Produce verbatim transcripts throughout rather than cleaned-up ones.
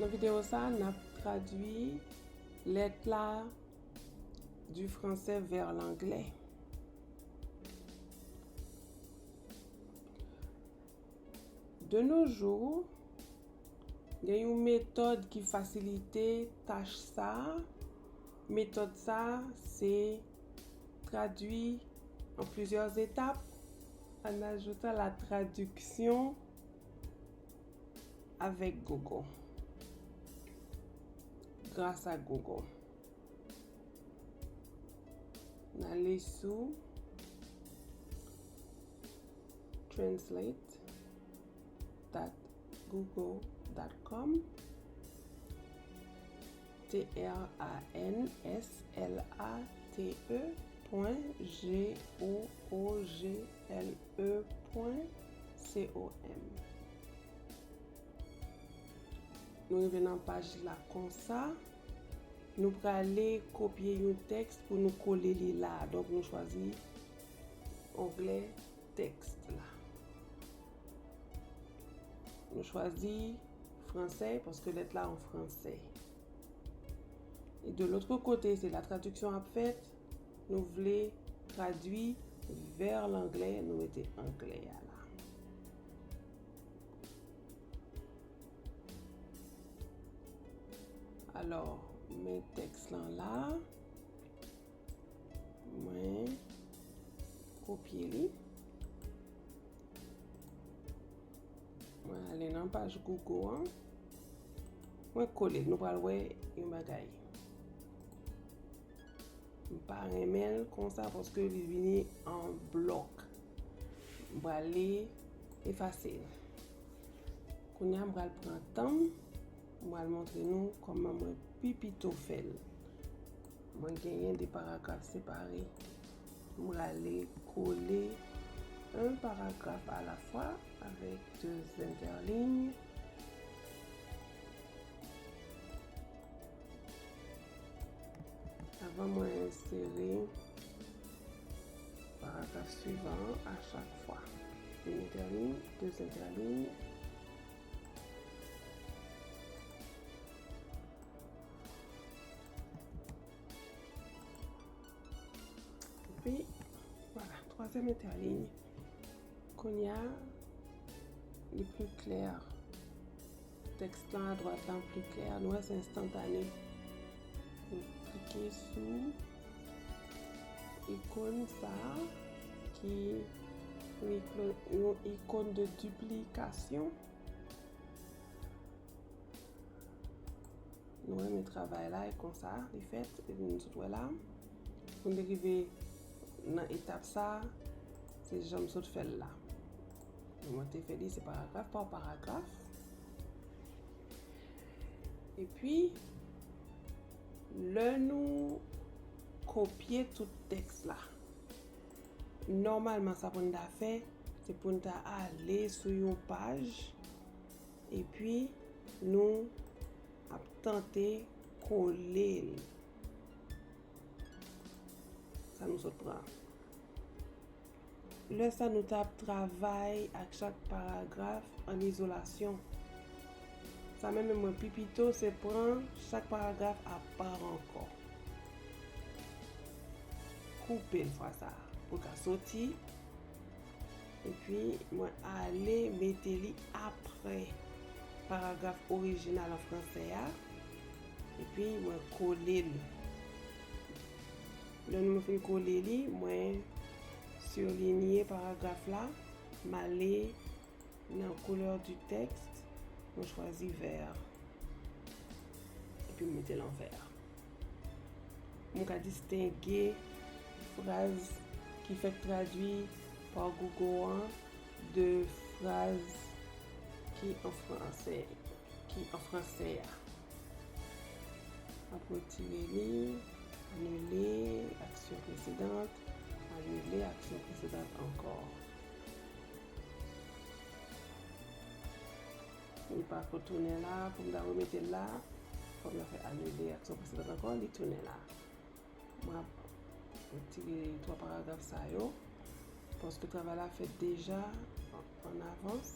Nan videyo sa, n ap tradui lèt la du français vers l'anglais. De nos jours, gen yon metòd ki fasilite tach sa a. Metòd sa a, se tradui en plusieurs étapes en ajoutant la traduction avec Google. Grâce à Google. N ale sou translate dot google dot com. T R A N S L A T E point G O O G L E point com. Nou rive nan paj la konsa. Nou prale kopye yon tèks pou nou kole li la. Donk, nou chwazi onglè tèks la. Nou chwazi fransè, paske lèt la an fransè. E de lòt kote, se la tradiksyon ap fèt. Nou vle tradui vers l'anglais, nou mete anglè a la. Alò, men tèks lan la. Mwen kopye li. Mwen ale nan paj Google an. Mwen kole l. Nou pral wè yon bagay. M pa renmen l konsa paske li vini an blòk. M prale efase l. Kounye a, m pral pran tan m, m pral montre nou kòman mwen pi pito fè l. Mwen genyen de paragraf separe. M prale kole un paragraphe à la fois avec deux interlignes. Avan mwen ensere paragraf swivan an a chak fwa. Une interligne, deux interlignes. Epi, vwala, twazyèm entèliy. Kounye a, li pli klè. Tèks lan adwat lan pli klè. Nou wè se enstantane. Nou klike sou ikòn sa a ki yon ikòn, yon ikòn de diplikasyon. Nou renmen travay la, e konsa li fèt, epi nou sot wè la. Pou n te rive nan etap sa, se jan m sot fè l la. Mwen te fè li se paragraf pa paragraf. Epi, lè nou kopye tout tèks la, nòmalman sa pou n ta fè, se pou n ta ale sou yon paj, epi nou ap tante kole l. Sa nou sot pran. Lè sa, nou t ap travay ak chak paragraf an izolasyon. Sa menm mwen pi pito, se pran chak paragraf apa ankò. Koupe l fwa sa a, pou l ka soti. Epi, mwen ale mete li apre paragraf orijinal an fransè a. Epi, mwen kole l. Lè nou fin kole li, mwen silinye paragraf la, m ale nan couleur du texte, mwen chwazi vè. Epi m mete l an vè. Mwen ka distenge fraz ki fèk tradui pa Google an de fraz ki an fransè, ki an fransè a. M ap retire li, anile aksyon presedant, anile aksyon presedant ankò. Li pa ko tounen la, pou m ta remete l la, fò m ta fè anile aksyon presedant ankò, li tounen la. Mwen ap retire twa paragraf sa yo, paske travay la fèt deja an, an avans.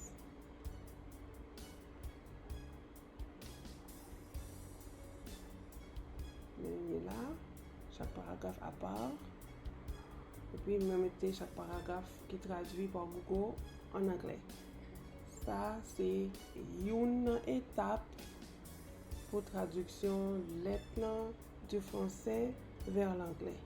Chak paragraf apa. Epi mwen mete chak paragraf ki tradui pa Google an anglè. Sa se youn nan etap pou tradiksyon lèt nan du français vers l'anglais.